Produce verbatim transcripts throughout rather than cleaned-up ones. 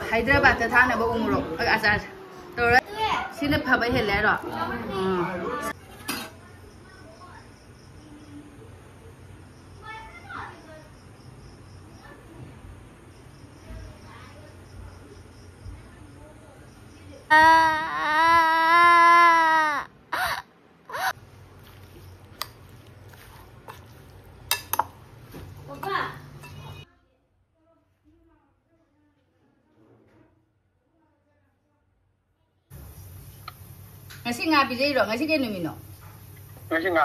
ꯍꯥꯏꯗ꯭ꯔꯕꯥꯗꯇ ꯊꯥꯅꯕ ꯎꯃꯣꯔꯣꯛ ꯑꯆꯥꯔ ꯇꯧꯔ꯫ ꯁꯤꯅ ꯐꯕ ꯍꯦꯜꯂꯦ ꯍꯥꯏꯔꯣ? ꯎꯝ꯫ ꯉꯁꯤ ꯉꯥ ꯄꯤꯖꯩꯔꯣ? ꯉꯁꯤ ꯀꯩ ꯅꯨꯃꯤꯠꯅꯣ? ꯉꯁꯤ ꯉꯥ꯫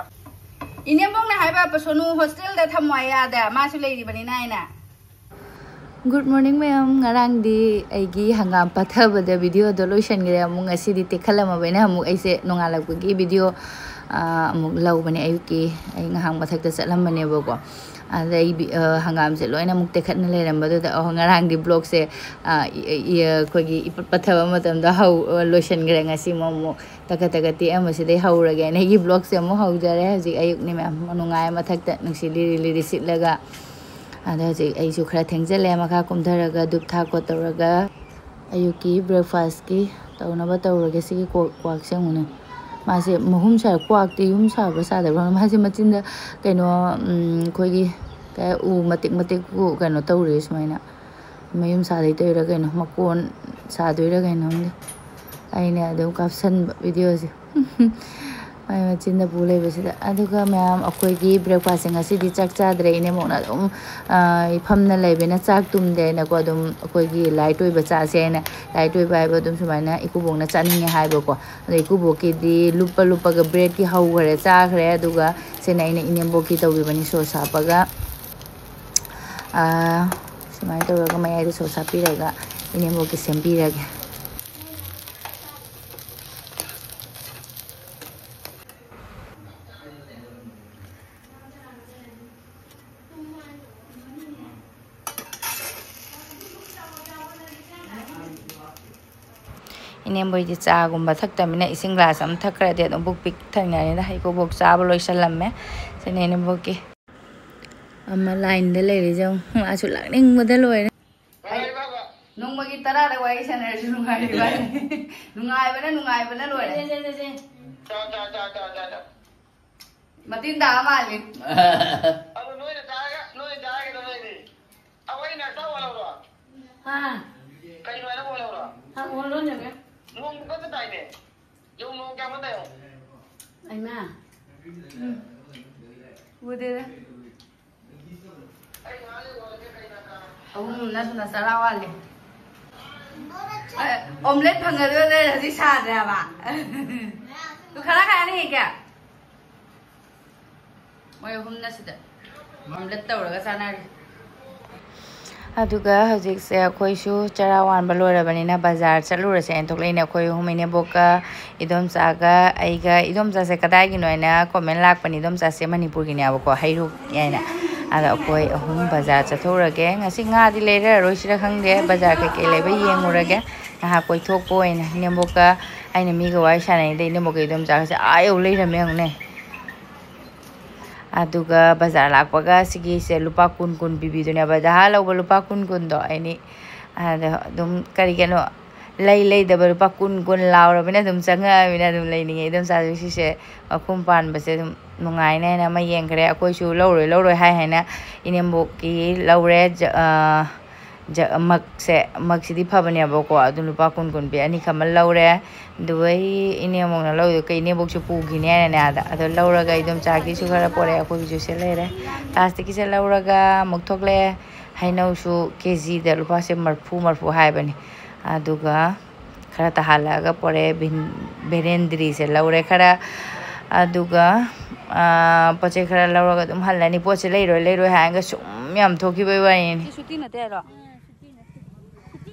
ꯏꯅꯦꯝꯕꯣꯛꯅ ꯍꯥꯏꯕ ꯁꯣꯅꯨ ꯍꯣꯁꯇꯦꯜꯗ ꯊꯝꯃꯣ ꯍꯥꯏ ꯑꯥꯗ, ꯃꯥꯁꯨ ꯂꯩꯔꯤꯕꯅꯤꯅ ꯍꯥꯏꯅ꯫ Good morning ꯃꯌꯥꯝ꯫ ꯉꯔꯥꯡꯗꯤ ꯑꯩꯒꯤ ꯍꯪꯒꯥꯝ ꯄꯠꯊꯕꯗ ꯚꯤꯗꯤꯑꯣꯗꯣ ꯂꯣꯏꯁꯤꯟꯈ꯭ꯔꯦ꯫ ꯑꯃꯨꯛ ꯉꯁꯤꯗꯤ ꯇꯦꯛꯈꯠꯂꯝꯃꯕꯅꯤꯅ ꯑꯃꯨꯛ ꯑꯩꯁꯦ ꯅꯣꯡꯉꯥꯜꯂꯛꯄꯒꯤ ꯚꯤꯗꯤꯑꯣ, ꯑꯥ, ꯑꯃꯨꯛ ꯂꯧꯕꯅꯦ꯫ ꯑꯌꯨꯛꯀꯤ ꯑꯩ ꯉꯥꯏꯍꯥꯛ ꯃꯊꯛꯇ ꯆꯠꯂꯝꯕꯅꯦꯕꯀꯣ꯫ ꯑꯗ ꯑꯩ ꯚꯤ-, ꯑ, ꯍꯪꯒꯥꯝꯁꯦ ꯂꯣꯏꯅ ꯑꯃꯨꯛ ꯇꯦꯛꯈꯠꯅ ꯂꯩꯔꯝꯕꯗꯨꯗ, ꯑꯣ, ꯉꯔꯥꯡꯒꯤ ꯕ꯭ꯂꯣꯒꯁꯦ, ꯑ, ꯏ-, ꯏ-, ꯑꯩꯈꯣꯏꯒꯤ ꯏꯄꯠ ꯄꯠꯊꯕ ꯃꯇꯝꯗ ꯍꯧ-, ꯑ, ꯂꯣꯏꯁꯤꯟꯈ꯭ꯔꯦ꯫ ꯉꯁꯤ ꯑꯃꯨꯛ, ꯑꯃꯨꯛ ꯇꯀ ꯇꯀ ꯇꯦꯛꯑꯝꯕꯁꯤꯗꯩ ꯍꯧꯔꯒꯦꯅ ꯑꯩꯒꯤ ꯕ꯭ꯂꯣꯒꯁꯦ ꯑꯃꯨꯛ ꯍꯧꯖꯔꯦ꯫ ꯍꯧꯖꯤꯛ ꯑꯌꯨꯛꯅꯤ ꯃꯌꯥꯝ, ꯅꯨꯡꯉꯥꯏ꯫ ꯃꯊꯛꯇ ꯅꯨꯡꯁꯤꯠ ꯂꯤꯔꯤ ꯂꯤꯔꯤ ꯁꯤꯠꯂꯒ꯫ ꯑꯗ ꯍꯧꯖꯤꯛ ꯑꯩꯁꯨ ꯈꯔ ꯊꯦꯡꯖꯤꯜꯂꯦ꯫ ꯃꯈꯥ ꯀꯨꯝꯊꯔꯒ ꯙꯨꯞ ꯊꯥ ꯈꯣꯠ ꯇꯧꯔꯒ ꯑꯌꯨꯛꯀꯤ ꯕ꯭ꯔꯦꯛꯐꯥꯁꯀꯤ ꯇꯧꯅꯕ ꯇꯧꯔꯒꯦ꯫ ꯁꯤꯒꯤ ꯀꯣ-, ꯀ꯭ꯋꯥꯛꯁꯦ ꯑꯃꯨꯛꯅꯦ꯫ ꯃꯥꯁꯦ ꯃꯍꯨꯝ ꯁꯥꯏ꯫ ꯀ꯭ꯋꯥꯛꯇꯤ ꯌꯨꯝ ꯁꯥꯕ꯭ꯔꯥ ꯁꯥꯗꯕ꯭ꯔꯥ ꯈꯪꯗꯦ꯫ ꯃꯥꯁꯦ ꯃꯆꯤꯟꯗ ꯀꯩꯅꯣ, ꯎꯝ, ꯑꯩꯈꯣꯏꯒꯤ ꯀꯩ-, ꯎ ꯃꯇꯦꯛ ꯃꯇꯦꯛ ꯀꯩꯅꯣ ꯇꯧꯔꯤ ꯁꯨꯃꯥꯏꯅ꯫ ꯃꯌꯨꯝ ꯁꯥꯗꯣꯏ ꯇꯧꯔꯤꯔꯥ ꯀꯩꯅꯣ, ꯃꯀꯣꯟ ꯁꯥꯗꯣꯏꯔꯥ ꯀꯩꯅꯣ ꯈꯪꯗꯦ꯫ ꯑꯩꯅ ꯑꯗꯨꯝ ꯀꯥꯞꯁꯟꯕ ꯚꯤꯗꯤꯑꯣꯁꯦ꯫ ꯃꯥꯏ ꯃꯆꯤꯟꯗ ꯄꯨ ꯂꯩꯕꯁꯤꯗ꯫ ꯑꯗꯨꯒ ꯃꯌꯥꯝ, ꯑꯩꯈꯣꯏꯒꯤ ꯕ꯭ꯔꯦꯛꯐꯥꯁꯁꯦ ꯉꯁꯤꯗꯤ ꯆꯥꯛ ꯆꯥꯗ꯭ꯔꯦ꯫ ꯏꯅꯦꯝꯕꯣꯛꯅ ꯑꯗꯨꯝ, ꯑ, ꯐꯝꯅ ꯂꯩꯕꯅꯤꯅ ꯆꯥꯛ ꯇꯨꯝꯗꯦꯅꯀꯣ, ꯑꯗꯨꯝ ꯑꯩꯈꯣꯏꯒꯤ ꯂꯥꯏꯠ ꯑꯣꯏꯕ ꯆꯥꯁꯦ ꯍꯥꯏꯅ, ꯂꯥꯏꯠ ꯑꯣꯏꯕ ꯍꯥꯏꯕ ꯑꯗꯨꯝ ꯁꯨꯃꯥꯏꯅ ꯏꯀꯨꯕꯣꯛꯅ ꯆꯥꯅꯤꯡꯉꯦ ꯍꯥꯏꯕꯀꯣ꯫ ꯑꯗꯣ ꯏꯀꯨꯕꯣꯛꯀꯤꯗꯤ ꯂꯨꯞꯄ ꯂꯨꯞꯄꯒ ꯕ꯭ꯔꯦꯗꯀꯤ ꯍꯧꯈ꯭ꯔꯦ, ꯆꯥꯈ꯭ꯔꯦ꯫ ꯑꯗꯨꯒ ꯁꯤꯅ ꯑꯩꯅ ꯏꯅꯦꯝꯕꯣꯛꯀꯤ ꯇꯧꯕꯤꯕꯅꯤ, ꯁꯣꯁ ꯍꯥꯞꯄꯒ꯫ ꯑꯥ, ꯁꯨꯃꯥꯏꯅ ꯇꯧꯔꯒ ꯃꯌꯥꯏꯗ ꯁꯣꯁ ꯍꯥꯞꯄꯤꯔꯒ ꯏꯅꯦꯝꯕꯣꯛꯀꯤ ꯁꯦꯝꯕꯤꯔꯒꯦ꯫ ꯏꯅꯦꯝꯕꯣꯏꯗꯤ ꯆꯥꯒꯨꯝꯕ ꯊꯛꯇꯃꯤꯅ ꯏꯁꯤꯡ ꯒ꯭ꯂꯥꯁ ꯑꯃ ꯊꯛꯈ꯭ꯔꯗꯤ ꯑꯗꯨꯝ ꯄꯨꯛ ꯄꯤꯛ ꯊꯟꯒꯅꯤꯗ꯫ ꯏꯀꯨꯕꯣꯛ ꯆꯥꯕ ꯂꯣꯏꯁꯜꯂꯝꯃꯦ꯫ ꯁꯤꯅ ꯏꯅꯦꯝꯕꯣꯛꯀꯤ꯫ ꯑꯃ ꯂꯥꯏꯟꯗ ꯂꯩꯔꯤꯁꯦ ꯌꯦꯡꯉꯨ꯫ ꯃꯥꯁꯨ ꯂꯥꯛꯅꯤꯡꯕꯗ ꯂꯣꯏꯔꯦ꯫ ꯅꯣꯡꯃꯒꯤ ꯇꯔꯥꯗ ꯋꯥꯔꯤ ꯁꯥꯟꯅꯔꯁꯨ ꯅꯨꯡꯉꯥꯏꯔꯤꯕ ꯅꯨꯡꯉꯥꯏꯕꯅ ꯅꯨꯡꯉꯥꯏꯕꯅ ꯂꯣꯏꯔꯦ꯫ ꯃꯇꯤꯟ ꯇꯥ ꯃꯥꯜꯂꯤ꯫ ꯑꯗꯨ ꯅꯣꯏꯅ ꯆꯥꯔꯒ ꯅꯣꯏꯅ ꯆꯥꯔꯒꯦꯗ ꯅꯣꯏꯗꯤ꯫ ꯑꯩꯈꯣꯏꯅ ꯆꯥꯎ ꯍꯜꯂꯧꯔꯣ? ꯍꯥ? ꯀꯩꯅꯣ ꯍꯥꯏꯅ ꯑꯣꯜꯍꯧꯔꯣ? ꯍꯥ, ꯑꯣꯜꯍꯣꯅꯦ꯫ ꯅꯣꯡ ꯀꯟꯅ ꯇꯥꯏꯅꯦ꯫ ꯌꯣꯡ ꯅꯣꯡ ꯀꯌꯥꯝ ꯀꯟꯅ ꯇꯥꯏꯅꯣ? ꯑꯩꯃ꯫ ꯎꯗꯦꯗ꯫ ꯑꯩ ꯉꯥꯏꯍꯥꯛ ꯂꯩꯔꯒ ꯀꯩꯅꯣ ꯇꯥ- ꯑꯍꯨꯝꯅ ꯊꯨꯅ ꯆꯔꯥ ꯋꯥꯠꯂꯤ꯫ ꯑꯦ, omelette ꯐꯪꯒꯗꯣꯏ ꯂꯩꯔꯦ, ꯍꯧꯖꯤꯛ ꯁꯥꯗ꯭ꯔꯦ ꯍꯥꯏꯕ꯫ ꯑꯗꯨ ꯈꯔ ꯈꯥꯏꯅ ꯍꯦꯛꯀꯦ꯫ ꯃꯣꯏ ꯑꯍꯨꯝꯅ ꯁꯤꯗ omelette ꯇꯧꯔꯒ ꯆꯥꯅꯔꯤ꯫ ꯑꯗꯨꯒ ꯍꯧꯖꯤꯛꯁꯦ ꯑꯩꯈꯣꯏꯁꯨ ꯆꯔꯥ ꯋꯥꯟꯕ ꯂꯣꯏꯔꯕꯅꯤꯅ ꯕꯖꯥꯔ ꯆꯠꯂꯨꯔꯁꯦꯅ ꯊꯣꯛꯂꯛꯏꯅꯦ꯫ ꯑꯩꯈꯣꯏ ꯑꯍꯨꯝ, ꯏꯅꯦꯕꯣꯛꯀ, ꯏꯗꯣꯝꯆꯥꯒ, ꯑꯩꯒ꯫ ꯏꯗꯣꯝꯆꯥꯁꯦ ꯀꯗꯥꯏꯒꯤꯅꯣ ꯍꯥꯏꯅ comment ꯂꯥꯛꯄꯅꯤ꯫ ꯏꯗꯣꯝꯆꯥꯁꯦ ꯃꯅꯤꯄꯨꯔꯒꯤꯅꯦꯕꯀꯣ, ꯍꯩꯔꯨꯛ ꯍꯥꯏꯅ꯫ ꯑꯗ ꯑꯩꯈꯣꯏ ꯑꯍꯨꯝ ꯕꯖꯥꯔ ꯆꯠꯊꯣꯛꯎꯔꯒꯦ꯫ ꯉꯁꯤ ꯉꯥꯗꯤ ꯂꯩꯔꯔꯣꯏꯁꯤꯔ ꯈꯪꯗꯦ, ꯕꯖꯥꯔ ꯀꯩꯀꯩ ꯂꯩꯕ ꯌꯦꯡꯉꯨꯔꯒꯦ꯫ ꯉꯥꯏꯍꯥꯛ ꯀꯣꯏꯊꯣꯛꯄ ꯑꯣꯏꯅ꯫ ꯏꯅꯦꯝꯕꯣꯛꯀ ꯑꯩꯅ ꯃꯤꯒ ꯋꯥꯔꯤ ꯁꯥꯟꯅꯩꯗ, ꯏꯅꯦꯝꯕꯣꯛꯀ ꯏꯗꯣꯝꯆꯥꯒꯁꯦ ꯑꯥ ꯌꯧ ꯂꯩꯔꯝꯃꯦ ꯌꯦꯡꯉꯨꯅꯦ꯫ ꯑꯗꯨꯒ ꯕꯖꯥꯔ ꯂꯥꯛꯄꯒ ꯁꯤꯒꯤꯁꯦ ꯂꯨꯄꯥ ꯀꯨꯟ ꯀꯨꯟ ꯄꯤꯕꯤꯗꯨꯅꯦꯕ꯫ ꯗꯍꯥ ꯂꯧꯕ ꯂꯨꯄꯥ ꯀꯨꯟ ꯀꯨꯟꯗꯣ ꯑꯩꯅꯤ ꯑꯗ ꯑꯗꯨꯝ ꯀꯔꯤ ꯀꯩꯅꯣ ꯂꯩ ꯂꯩꯗꯕ ꯂꯨꯄꯥ ꯀꯨꯟ ꯀꯨꯟ ꯂꯥꯎꯔꯕꯅꯤꯅ ꯑꯗꯨꯝ ꯆꯪꯉꯛꯑꯕꯅꯤꯅ ꯑꯗꯨꯝ ꯂꯩꯅꯤꯡꯉꯦ꯫ ꯏꯗꯣꯝꯆꯥꯁꯨ ꯁꯤꯁꯦ ꯃꯈꯨꯝ ꯄꯥꯟꯕꯁꯦ ꯑꯗꯨꯝ ꯅꯨꯡꯉꯥꯏꯅꯦꯅ ꯑꯃ ꯌꯦꯡꯈ꯭ꯔꯦ꯫ ꯑꯩꯈꯣꯏꯁꯨ ꯂꯧꯔꯣꯏ ꯂꯧꯔꯣꯏ ꯍꯥꯏ ꯍꯥꯏꯅ ꯏꯅꯦꯝꯕꯣꯛꯀꯤ ꯂꯧꯔꯦ꯫ ꯖ-, ꯑ, ꯖ-, ꯃꯛꯁꯦ, ꯃꯛꯁꯤꯗꯤ ꯐꯕꯅꯦꯕꯀꯣ, ꯑꯗꯨ ꯂꯨꯄꯥ ꯀꯨꯟ ꯀꯨꯟ ꯄꯤ, ꯑꯅꯤꯈꯛ ꯑꯃ ꯂꯧꯔꯦ꯫ ꯑꯗꯨꯒ ꯑꯩ ꯏꯅꯦꯝꯕꯣꯛꯅ ꯂꯧꯗꯣ ꯀꯩ ꯏꯅꯦꯝꯕꯣꯛꯁꯨ ꯄꯨꯈꯤꯅꯦ ꯍꯥꯏꯅꯅꯦ ꯑꯥꯗ꯫ ꯑꯗꯣ ꯂꯧꯔꯒ ꯏꯗꯣꯝꯆꯥꯒꯤꯁꯨ ꯈꯔ ꯄꯣꯔꯛꯑꯦ, ꯑꯩꯈꯣꯏꯒꯤꯁꯨ ꯁꯤ ꯂꯩꯔꯦ꯫ ꯄ꯭ꯂꯥꯁꯇꯤꯛꯀꯤꯁꯦ ꯂꯧꯔꯒ ꯑꯃꯨꯛ ꯊꯣꯛꯂꯛꯑꯦ꯫ ꯍꯩꯅꯧꯁꯨ ꯀꯦꯖꯤꯗ ꯂꯨꯄꯥꯁꯦ ꯃꯔꯐꯨ, ꯃꯔꯐꯨ ꯍꯥꯏꯕꯅꯤ꯫ ꯑꯗꯨꯒ ꯈꯔ ꯇꯥꯍꯜꯂꯛꯑꯒ ꯄꯣꯔꯛꯑꯦ꯫ ꯚꯤꯟ-, ꯚꯦꯔꯦꯟꯗ꯭ꯔꯤꯁꯦ ꯂꯧꯔꯦ ꯈꯔ꯫ ꯑꯗꯨꯒ, ꯑꯥ, ꯄꯣꯠ ꯆꯩ ꯈꯔ ꯂꯧꯔꯒ ꯑꯗꯨꯝ ꯍꯜꯂꯅꯤ꯫ ꯄꯣꯠꯁꯦ ꯂꯩꯔꯣꯏ, ꯂꯩꯔꯣꯏ ꯍꯥꯏꯔꯒ ꯁꯨꯝ ꯌꯥꯝ ꯊꯣꯛꯈꯤꯕꯩ ꯋꯥꯔꯤꯅꯤ꯫ ꯁꯤ ꯁꯨꯇꯤ ꯅꯠꯇꯦ ꯍꯥꯏꯔꯣ?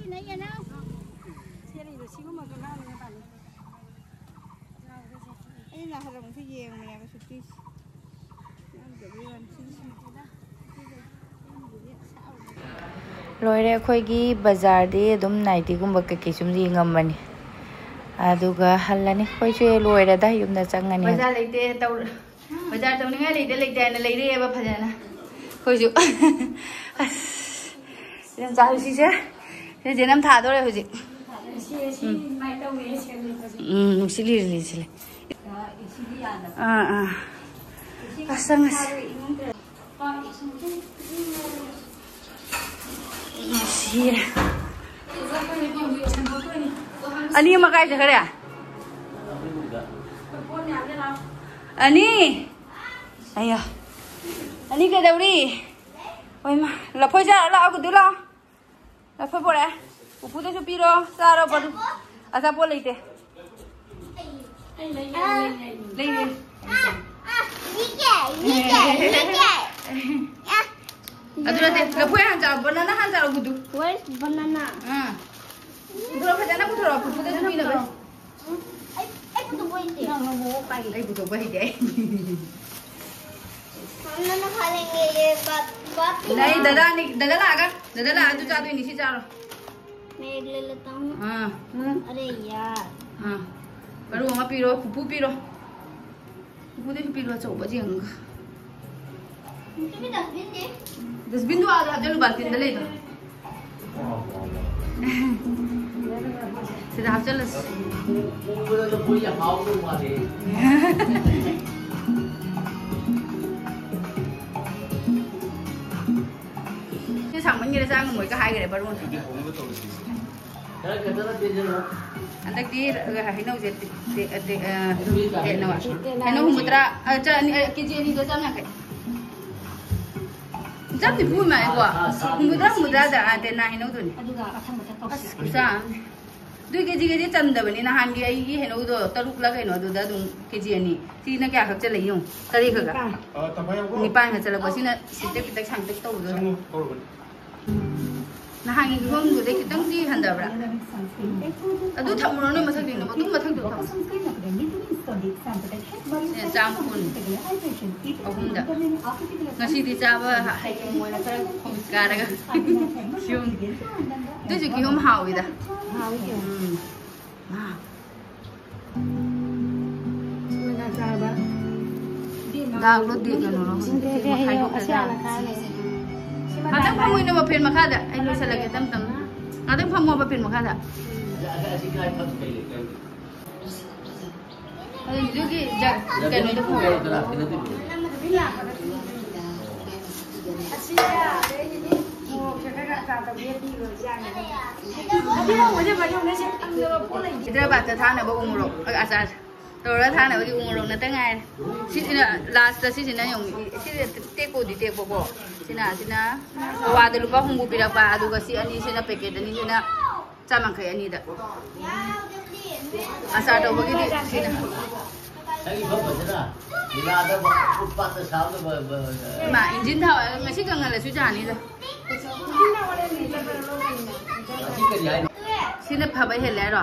ꯁꯦꯠꯂꯤꯗꯣ ꯁꯤꯒꯨꯝꯕꯗꯣ ꯂꯥꯡꯅꯤꯡꯉꯥꯏ ꯃꯥꯜꯂꯤ꯫ ꯑꯩꯅ ꯅꯍꯥꯟ ꯑꯃꯨꯛꯁꯨ ꯌꯦꯡꯕꯅꯦꯕ ꯁꯨꯇꯤꯁꯦ꯫ ꯌꯥꯎꯗꯕꯩ ꯋꯥꯅꯤ, ꯁꯤꯗꯤ ꯁꯨꯇꯤꯗ꯫ ꯂꯣꯏꯔꯦ ꯑꯩꯈꯣꯏꯒꯤ ꯕꯖꯥꯔꯗꯤ꯫ ꯑꯗꯨꯝ ꯅꯥꯏꯇꯤꯒꯨꯝꯕ ꯀꯩꯀꯩ ꯁꯨꯝ ꯌꯦꯡꯉꯝꯕꯅꯤ, ꯑꯗꯨꯒ ꯍꯜꯂꯅꯤ꯫ ꯑꯩꯈꯣꯏꯁꯦ ꯂꯣꯏꯔꯦꯗ, ꯌꯨꯝꯗ ꯆꯪꯉꯅꯤ꯫ ꯕꯖꯥꯔ ꯂꯩꯇꯦ ꯇꯧ-, ꯕꯖꯥꯔ ꯇꯧꯅꯤꯡꯉꯥꯏ ꯂꯩꯇꯦ ꯂꯩꯇꯦ ꯍꯥꯏꯅ ꯂꯩꯔꯛꯑꯦꯕ ꯐꯖꯅ꯫ ꯑꯩꯈꯣꯏꯁꯨ ꯑꯁ, ꯌꯥꯝ ꯆꯥꯔꯨꯁꯤꯁꯦ꯫ ꯁꯦ ꯖꯦꯅꯝ ꯊꯥꯗꯣꯔꯦ ꯍꯧꯖꯤꯛ꯫ ꯎꯝ, ꯅꯨꯡꯁꯤꯠ ꯂꯤꯔꯤ ꯂꯤꯔꯤ ꯁꯤꯠꯂꯦ꯫ ꯑꯥ, ꯑꯥ꯫ ꯑꯁ, ꯆꯪꯉꯁꯤ꯫ ꯅꯨꯡꯁꯤꯔꯦ꯫ ꯑꯅꯤ ꯃꯈꯥꯏ ꯆꯠꯈ꯭ꯔꯦ꯫ ꯑꯅꯤ꯫ ꯑꯌꯥ꯫ ꯑꯅꯤ ꯀꯩꯗꯧꯔꯤ? ꯍꯣꯏ ꯃꯥ, ꯂꯐꯣꯏ ꯆꯥꯔ ꯂꯥꯛꯑꯣ, ꯒꯨꯗꯨ ꯂꯥꯛꯑꯣ꯫ ꯂꯐꯣꯏ ꯄꯣꯔꯛꯑꯦ꯫ ꯄꯨꯄꯨꯗꯁꯨ ꯄꯤꯔꯣ, ꯆꯥꯔꯣ, ꯕꯔꯨ꯫ ꯑꯆꯥꯄꯣꯠ ꯂꯩꯇꯦ꯫ ꯂꯩꯌꯦ꯫ ꯑꯗꯨ ꯅꯠꯇꯦ, ꯂꯐꯣꯏ ꯍꯥꯟ ꯆꯥꯔꯣ, ꯕꯅꯥꯅꯥ ꯍꯥꯟ ꯆꯥꯔꯣ, ꯒꯨꯗꯨ꯫ Where's banana? ꯑꯥ꯫ ꯄꯨꯔꯣ, ꯐꯖꯅ ꯄꯨꯊꯣꯔꯛꯑꯣ, ꯄꯨꯄꯨꯗꯁꯨ ꯄꯤꯅꯕ꯫ ꯑꯩ, ꯑꯩ ꯄꯨꯊꯣꯛꯄ ꯍꯩꯇꯦ꯫ ꯑꯩ ꯄꯨꯊꯣꯛꯄ ꯍꯩꯇꯦ꯫ हम दोनों खा लेंगे ये बात, बात नहीं, दादा नहीं, दादा लागा, दादा ला, तू चाह दो, इसी चाह लो। मैं एक ले लेता हूँ। हाँ। अरे यार। हाँ। ꯃꯔꯨ ꯑꯃ ꯄꯤꯔꯣ, ꯄꯨꯄꯨ ꯄꯤꯔꯣ꯫ ꯄꯨꯄꯨꯗꯁꯨ ꯄꯤꯔꯣ, ꯑꯆꯧꯕꯁꯦ ꯌꯦꯡꯉꯒ꯫ ꯗꯁꯕꯤꯟꯗꯣ ꯑꯥꯗ ꯍꯥꯞꯆꯜꯂꯨ, ꯕꯥꯜꯇꯤꯟꯗ ꯂꯩꯗꯣ꯫ ꯁꯤꯗ ꯍꯥꯞꯆꯜꯂꯁꯤ꯫ ꯁꯤ ꯁꯥꯡꯃꯟꯈꯔꯦ, ꯆꯥ ꯉꯝꯃꯣꯏꯒ ꯍꯥꯏꯈꯔꯦ ꯕꯥꯔꯣꯟ꯫ ꯍꯟꯗꯛꯇꯤ ꯍꯩꯅꯧꯁꯦ ꯇꯦ-, ꯇꯦ-, ꯑ, ꯀꯩꯅꯣ, ꯍꯨꯝꯐꯨꯇꯔꯥ, ꯑ, ꯆ-, ꯑꯅꯤ, ꯑ, ꯀꯦꯖꯤ ꯑꯅꯤꯗ ꯆꯥꯝ ꯌꯥꯡꯈꯩ꯫ ꯆꯥꯝ ꯅꯤꯐꯨ ꯏꯃꯥꯏꯀꯣ꯫ ꯍꯨꯝꯐꯨꯇꯔꯥ, ꯍꯨꯝꯐꯨꯇꯔꯥꯗ, ꯑ, ꯇꯦꯅꯥ ꯍꯩꯅꯧꯗꯨꯅꯤ꯫ ꯑꯁ, ꯈꯨꯆꯥ ꯑꯃꯅꯤ꯫ ꯑꯗꯨꯏ ꯀꯦꯖꯤ ꯀꯦꯖꯤ ꯆꯟꯗꯕꯅꯤ꯫ ꯅꯍꯥꯟꯒꯤ ꯑꯩꯒꯤ ꯍꯩꯅꯧꯗꯣ ꯇꯔꯨꯛꯂ ꯀꯩꯅꯣ, ꯑꯗꯨꯗ ꯑꯗꯨꯝ ꯀꯦꯖꯤ ꯑꯅꯤ꯫ ꯁꯤꯅ ꯀꯌꯥ ꯈꯛ ꯆꯜꯂꯛꯏ ꯌꯦꯡꯉꯨ꯫ ꯇꯔꯦꯠ ꯈꯛ꯫ ꯅꯤꯄꯥꯟ꯫ ꯑ, ꯇꯪꯈꯥꯏ ꯌꯥꯎꯕ꯭ꯔꯣ? ꯅꯤꯄꯥꯟ ꯈꯛ ꯆꯜꯂꯛꯄ꯫ ꯁꯤꯅ ꯁꯤꯠꯇꯦꯛ ꯄꯤꯇꯛ ꯁꯥꯡꯇꯛ ꯇꯧꯕꯗꯣ꯫ ꯆꯪꯉꯣ, ꯇꯧꯔꯕꯅꯤ꯫ ꯅꯍꯥꯟꯒꯤ ꯀꯤꯍꯣꯝꯗꯨꯗꯩ ꯈꯤꯇꯪꯗꯤ ꯍꯟꯊꯕ꯭ꯔꯥ? ꯑꯗꯨ ꯊꯝꯃꯨꯔꯣ, ꯅꯣꯏ ꯃꯊꯛꯇꯨꯗ, ꯑꯗꯨꯝ ꯃꯊꯛꯇꯨꯗ ꯊꯝꯃꯨ꯫ ꯁꯦ, ꯆꯥꯝ ꯀꯨꯟ꯫ ꯑꯍꯨꯝꯗ꯫ ꯉꯁꯤꯗꯤ ꯆꯥꯕ ꯍꯌꯦꯡ ꯑꯣꯏꯅ ꯈꯔ ꯈꯣꯡ ꯀꯥꯔꯒ꯫ ꯀꯤꯍꯣꯝ꯫ ꯑꯗꯨꯏꯁꯨ ꯀꯤꯍꯣꯝ ꯍꯥꯎꯋꯤꯗ꯫ ꯍꯥꯎꯋꯤ ꯀꯤꯍꯣꯝ꯫ ꯎꯝ꯫ ꯃꯥ꯫ ꯗꯥꯛꯂꯣ ꯗꯦꯛ ꯀꯩꯅꯣꯔꯣ? ꯁꯤꯗꯤ ꯍꯌꯦꯡ ꯑꯁꯤ ꯍꯥꯟꯅ ꯊꯥꯔꯅꯤ꯫ ꯉꯥꯛꯇꯪ ꯐꯝꯃꯣ ꯏꯅꯝꯃ, ꯐꯦꯟ ꯃꯈꯥꯗ꯫ ꯑꯩ ꯂꯣꯏꯁꯜꯂꯒꯦ ꯇꯞ ꯇꯞꯅ꯫ ꯉꯥꯛꯇꯪ ꯐꯝꯃꯣꯕ ꯄꯤꯟ ꯃꯈꯥꯗ꯫ ꯑꯗꯨꯒꯤ ꯖ-, ꯀꯩꯅꯣꯗꯣ ꯄꯨꯔꯛꯑꯣ꯫ ꯍꯥꯏꯗ꯭ꯔꯕꯥꯗꯇ ꯊꯥꯅꯕ ꯎ ꯃꯣꯔꯣꯛ, ꯑ, ꯑꯆꯥꯔ ꯇꯧꯔꯒ ꯊꯥꯅꯕꯒꯤ ꯎ ꯃꯣꯔꯣꯛ ꯅꯠꯇ ꯉꯥꯏꯔꯦ꯫ ꯁꯤꯁꯤꯅ ꯂꯥꯁꯇ ꯁꯤꯁꯤꯅ ꯌꯦꯡꯉꯨ, ꯁꯤꯁꯦ ꯇꯦꯛꯄꯕꯨꯗꯤ ꯇꯦꯛꯄꯀꯣ꯫ ꯁꯤꯅ, ꯁꯤꯅ ꯄꯋꯥꯗ ꯂꯨꯄꯥ ꯍꯨꯝꯐꯨ ꯄꯤꯔꯛꯄ, ꯑꯗꯨꯒ ꯁꯤ ꯑꯅꯤꯁꯤꯅ ꯄꯦꯀꯦꯠ ꯑꯅꯤꯁꯤꯅ ꯆꯥꯝ ꯌꯥꯡꯈꯩ ꯑꯅꯤꯗ꯫ ꯑꯆꯥꯔ ꯇꯧꯕꯒꯤꯗꯤ ꯁꯤꯅ꯫ ꯅꯪꯒꯤ ꯐꯝꯕꯁꯤꯅ ꯂꯤꯂꯥꯗ ꯐꯨꯠꯄꯥꯠꯇ ꯁꯥꯕꯗ ꯕ-, ꯕ-, ꯕ-, ꯏꯃꯥ, ꯏꯟꯖꯤꯟ ꯊꯥꯎ ꯉꯁꯤ ꯀꯪꯍꯜꯂꯁꯨ ꯌꯥꯅꯤꯗ꯫ ꯁꯤ ꯀꯔꯤ ꯍꯥꯏꯅꯣ? ꯁꯤꯅ ꯐꯕ ꯍꯦꯜꯂꯦ ꯍꯥꯏꯔꯣ?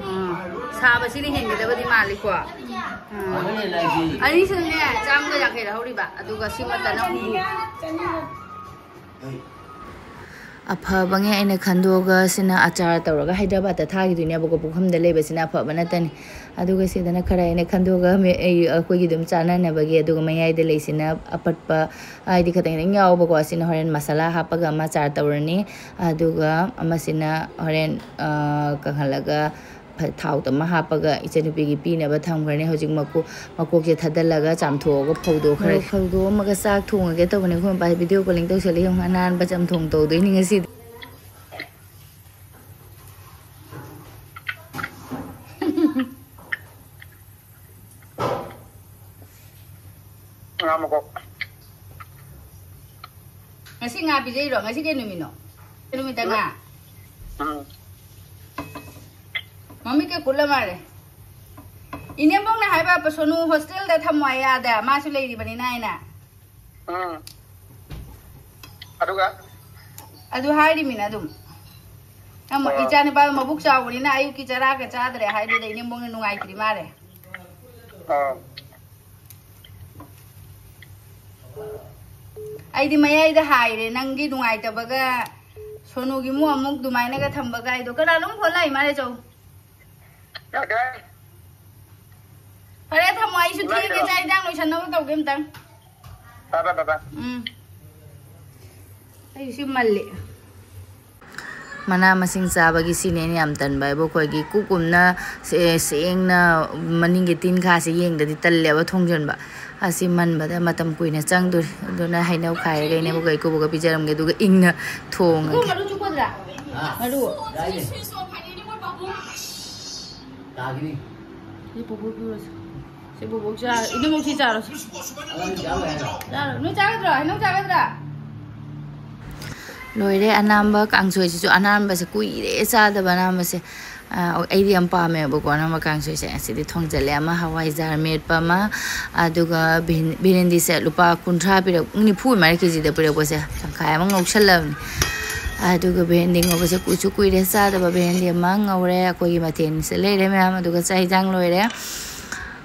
ꯎꯝ꯫ ꯁꯥꯕꯁꯤꯅ ꯍꯦꯟꯒꯗꯕꯗꯤ ꯃꯥꯜꯂꯤꯀꯣ꯫ ꯎꯝ꯫ ꯐꯕ ꯍꯦꯜꯂꯦ ꯍꯥꯏꯗꯤ? ꯑꯅꯤꯁꯤꯅꯅꯦ, ꯆꯥꯝꯃꯒ ꯌꯥꯡꯈꯩ ꯂꯧꯍꯧꯔꯤꯕ, ꯑꯗꯨꯒ ꯁꯤꯃꯇꯅ ꯍꯨꯝꯐꯨ꯫ ꯑꯐꯕꯉꯩ ꯑꯩꯅ ꯈꯟꯗꯣꯛꯑꯒ ꯁꯤꯅ ꯑꯆꯥꯔ ꯇꯧꯔꯒ ꯍꯥꯏꯗ꯭ꯔꯕꯥꯗꯇ ꯊꯥꯈꯤꯗꯣꯏꯅꯦꯕꯀꯣ, ꯄꯨꯈꯝꯗ ꯂꯩꯕꯁꯤꯅ ꯑꯐꯕ ꯅꯠꯇꯅꯤ꯫ ꯑꯗꯨꯒ ꯁꯤꯗꯅ ꯈꯔ ꯑꯩꯅ ꯈꯟꯗꯣꯛꯑꯒ ꯃꯦ-, ꯑꯩ, ꯑꯩꯈꯣꯏꯒꯤ ꯑꯗꯨꯝ ꯆꯥꯅꯅꯕꯒꯤ, ꯑꯗꯨꯒ ꯃꯌꯥꯏꯗ ꯂꯩꯁꯤꯅ ꯑꯄꯠꯄ, ꯍꯥꯏꯗꯤ ꯈꯤꯇꯪ ꯈꯤꯇꯪ ꯌꯥꯎꯕꯀꯣ꯫ ꯑꯁꯤꯅ ꯍꯣꯔꯦꯟ ꯃꯁꯥꯂꯥ ꯍꯥꯞꯄꯒ ꯑꯃ ꯑꯆꯥꯔ ꯇꯧꯔꯅꯤ꯫ ꯑꯗꯨꯒ ꯑꯃꯁꯤꯅ ꯍꯣꯔꯦꯟ, ꯑ, ꯀꯪꯍꯜꯂꯒ ꯐ-, ꯊꯥꯎꯗ ꯑꯃ ꯍꯥꯞꯄꯒ ꯏꯆꯟꯅꯨꯄꯤꯒꯤ ꯄꯤꯅꯕ ꯊꯝꯈ꯭ꯔꯅꯤ꯫ ꯍꯧꯖꯤꯛ ꯃꯀꯨ-, ꯃꯀꯣꯛꯁꯦ ꯊꯗꯠꯂꯒ ꯆꯥꯝꯊꯣꯛꯑꯒ ꯐꯧꯗꯣꯛꯈ꯭ꯔꯦ꯫ ꯃꯣꯔꯣꯛ ꯐꯧꯗꯣꯛꯑꯝꯃꯒ ꯆꯥꯛ ꯊꯣꯡꯉꯒꯦ ꯇꯧꯕꯅꯦ꯫ ꯑꯩꯈꯣꯏ ꯃꯄꯥꯁꯦ ꯚꯤꯗꯤꯑꯣ ꯀꯣꯂꯤꯡ ꯇꯧꯁꯜꯂꯛꯑꯦ꯫ ꯌꯦꯡꯉꯨ, ꯑꯅꯥꯟꯕ ꯆꯝꯊꯣꯡ ꯇꯧꯗꯣꯏꯅꯤ ꯉꯁꯤꯗꯤ꯫ ꯉꯥ ꯃꯀꯣꯛ꯫ ꯉꯁꯤ ꯉꯥ ꯄꯤꯖꯩꯔꯣ? ꯉꯁꯤ ꯀꯩ ꯅꯨꯃꯤꯠꯅꯣ? ꯀꯩ ꯅꯨꯃꯤꯠꯇ ꯉꯥ? ꯎꯝ꯫ ꯃꯃꯤꯠꯀ ꯀꯨꯠꯂ ꯃꯥꯜꯂꯦ꯫ ꯏꯅꯦꯝꯕꯣꯛꯅ ꯍꯥꯏꯕ ꯁꯣꯅꯨ ꯍꯣꯁꯇꯦꯜꯗ ꯊꯝꯃꯣ ꯍꯥꯏ ꯑꯥꯗ, ꯃꯥꯁꯨ ꯂꯩꯔꯤꯕꯅꯤꯅ ꯍꯥꯏꯅ꯫ ꯎꯝ꯫ ꯑꯗꯨꯒ? ꯑꯗꯨ ꯍꯥꯏꯔꯤꯃꯤꯅ ꯑꯗꯨꯝ꯫ ꯑꯃ ꯑꯣ꯫ ꯏꯆꯥ ꯅꯨꯄꯥꯗꯣ ꯃꯕꯨꯛ ꯆꯥꯎꯕꯅꯤꯅ ꯑꯌꯨꯛꯀꯤ ꯆꯔꯥꯒ ꯆꯥꯗ꯭ꯔꯦ ꯍꯥꯏꯗꯨꯗ ꯏꯅꯦꯝꯕꯣꯛꯅ ꯅꯨꯡꯉꯥꯏꯇ꯭ꯔꯤ ꯃꯥꯜꯂꯦ꯫ ꯑꯣ꯫ ꯑꯩꯗꯤ ꯃꯌꯥꯏꯗ ꯍꯥꯏꯔꯦ, ꯅꯪꯒꯤ ꯅꯨꯡꯉꯥꯏꯇꯕꯒ ꯁꯣꯅꯨꯒꯤ ꯃꯨꯛ ꯑꯃꯨꯛ ꯑꯗꯨꯃꯥꯏꯅꯒ ꯊꯝꯕꯒ ꯑꯩꯗꯣ꯫ ꯀꯅꯥꯅꯣꯝ ꯐꯣꯟ ꯂꯥꯛꯏ ꯃꯥꯜꯂꯦ, ꯆꯧ꯫ ꯌꯥꯗ꯭ꯔꯦ꯫ ꯐꯔꯦ, ꯊꯝꯃꯣ, ꯑꯩꯁꯨ ꯊꯦꯡꯉꯦ, ꯏꯃꯥꯒꯤꯗꯔꯣ? ꯆꯥꯛ ꯏꯟꯖꯥꯡ ꯂꯣꯏꯁꯟꯅꯕ ꯇꯧꯒꯦ ꯑꯝꯇꯪ꯫ ꯕꯥꯏ, ꯕꯥꯏ, ꯕꯥꯏ, ꯕꯥꯏ꯫ ꯎꯝ꯫ ꯑꯩꯁꯨ ꯃꯜꯂꯤ꯫ ꯃꯅꯥ ꯃꯁꯤꯡ ꯆꯥꯕꯒꯤ ꯁꯤꯅꯦ ꯑꯩꯅ ꯌꯥꯝ ꯇꯟꯕ ꯍꯥꯏꯕꯨ, ꯑꯩꯈꯣꯏꯒꯤ ꯀꯨꯀꯨꯝꯅ ꯁꯦ-, ꯁꯦꯡꯅ ꯃꯅꯤꯡꯒꯤ ꯇꯤꯟꯈꯥꯁꯦ ꯌꯦꯡꯗꯗꯤ ꯇꯜꯂꯦꯕ ꯊꯣꯡꯖꯤꯟꯕ꯫ ꯑꯁꯤ ꯃꯟꯕꯗ ꯃꯇꯝ ꯀꯨꯏꯅ ꯆꯪꯗꯣꯔꯤ꯫ ꯑꯗꯨꯅ ꯍꯩꯅꯧ ꯈꯥꯏꯔꯒ ꯏꯅꯦꯝꯕꯣꯛꯀ ꯏꯀꯨꯕꯣꯛꯀ ꯄꯤꯖꯔꯝꯒꯦ, ꯑꯗꯨꯒ ꯏꯪꯅ ꯊꯣꯡꯉꯒꯦ꯫ ꯃꯔꯨ ꯆꯨꯞꯀꯗ꯭ꯔꯥ? ꯃꯔꯨ꯫ ꯇꯥꯒꯤꯅꯤ꯫ ꯁꯤ ꯄꯨꯄꯨ ꯄꯤꯔꯣꯁꯦ꯫ ꯁꯤ ꯄꯨꯄꯨ ꯆꯥ-, ꯏꯅꯦꯝꯕꯣꯛ ꯁꯤ ꯆꯥꯔꯣꯁꯦ꯫ ꯆꯥꯔꯣ꯫ ꯅꯣꯏ ꯆꯥꯒꯗ꯭ꯔꯣ? ꯍꯩꯅꯧ ꯆꯥꯒꯗ꯭ꯔꯥ? ꯂꯣꯏꯔꯦ ꯑꯅꯥꯝꯕ ꯀꯥꯡꯁꯣꯏꯁꯤꯁꯨ꯫ ꯑꯅꯥꯝꯕꯁꯦ ꯀꯨꯏꯔꯦ ꯆꯥꯗꯕ ꯑꯅꯥꯝꯕꯁꯦ꯫ ꯑ, ꯑꯩꯗꯤ ꯌꯥꯝ ꯄꯥꯝꯃꯦꯕꯀꯣ ꯑꯅꯥꯝꯕ ꯀꯥꯡꯁꯣꯏꯁꯦ꯫ ꯑꯁꯤꯗꯤ ꯊꯣꯡꯖꯜꯂꯦ꯫ ꯑꯃ ꯍꯋꯥꯏꯖꯥꯔ ꯃꯦꯠꯄ ꯑꯃ, ꯑꯗꯨꯒ ꯚꯦꯟ-, ꯚꯦꯟꯗꯤꯁꯦ ꯂꯨꯄꯥ ꯀꯨꯟꯊ꯭ꯔꯥ ꯄꯤꯔꯛ-, ꯅꯤꯐꯨ ꯑꯗꯨꯃꯥꯏꯅ ꯀꯦꯖꯤꯗ ꯄꯤꯔꯛꯄꯁꯦ ꯇꯪꯈꯥꯏ ꯑꯃ ꯉꯧꯁꯜꯂꯕꯅꯤ꯫ ꯑꯗꯨꯒ ꯚꯦꯟꯗꯤ ꯉꯧꯕꯁꯦ ꯀꯨꯏꯁꯨ ꯀꯨꯏꯔꯦ ꯆꯥꯗꯕ꯫ ꯚꯦꯟꯗꯤ ꯑꯃ ꯉꯧꯔꯦ꯫ ꯑꯩꯈꯣꯏꯒꯤ ꯃꯊꯦꯜꯁꯦ ꯂꯩꯔꯦ ꯃꯌꯥꯝ꯫ ꯑꯗꯨꯒ ꯆꯥꯛ ꯍꯤꯟꯖꯥꯡ ꯂꯣꯏꯔꯦ꯫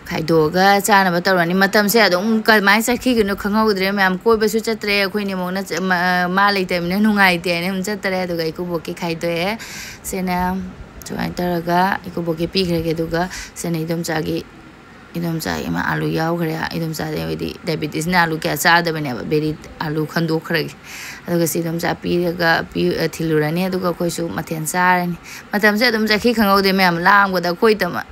ꯈꯥꯏꯗꯣꯛꯑꯒ ꯆꯥꯅꯕ ꯇꯧꯔꯅꯤ꯫ ꯃꯇꯝꯁꯦ ꯑꯗꯨꯝ ꯀꯃꯥꯏꯅ ꯆꯠꯈꯤꯒꯅꯣ ꯈꯪꯍꯧꯗ꯭ꯔꯦ ꯃꯌꯥꯝ꯫ ꯀꯣꯏꯕꯁꯨ ꯆꯠꯇ꯭ꯔꯦ꯫ ꯑꯩꯈꯣꯏ ꯅꯦꯃꯣꯛꯅ ꯆ-, ꯃ-, ꯃꯥ ꯂꯩꯇꯕꯅꯤꯅ ꯅꯨꯡꯉꯥꯏꯇꯦ ꯍꯥꯏꯅ ꯑꯗꯨꯝ ꯆꯠꯇꯔꯦ꯫ ꯑꯗꯨꯒ ꯏꯀꯨꯕꯣꯛꯀꯤ ꯈꯥꯏꯗꯣꯛꯑꯦ꯫ ꯁꯤꯅ ꯁꯨꯃꯥꯏꯅ ꯇꯧꯔꯒ ꯏꯀꯨꯕꯣꯛꯀꯤ ꯄꯤꯈ꯭ꯔꯒꯦ꯫ ꯑꯗꯨꯒ ꯁꯤꯅ ꯏꯗꯣꯝꯆꯥꯒꯤ, ꯏꯗꯣꯝꯆꯥꯒꯤ ꯑꯃ ꯑꯥꯂꯨ ꯌꯥꯎꯈ꯭ꯔꯦ꯫ ꯏꯗꯣꯝꯆꯥꯗꯤ ꯍꯥꯏꯗꯤ ꯗꯥꯏꯕꯤꯇꯤꯁꯅ ꯑꯥꯂꯨ ꯀꯌꯥ ꯆꯥꯗꯕꯅꯦꯕ꯫ ꯕꯦꯔꯤ ꯑꯥꯂꯨ ꯈꯟꯗꯣꯛꯈ꯭ꯔꯒꯦ꯫ ꯑꯗꯨꯒ ꯁꯤ ꯏꯗꯣꯝꯆꯥ ꯄꯤꯔꯒ ꯄꯤ-, ꯊꯤꯜꯂꯨꯔꯅꯤ꯫ ꯑꯗꯨꯒ ꯑꯩꯈꯣꯏꯁꯨ ꯃꯊꯦꯜ ꯆꯥꯔꯅꯤ꯫ ꯃꯇꯝꯁꯦ ꯑꯗꯨꯝ ꯆꯠꯈꯤ ꯈꯪꯍꯧꯗꯦ ꯃꯌꯥꯝ, ꯂꯥꯡꯕꯗ ꯑꯩꯈꯣꯏ ꯇꯝꯃ꯫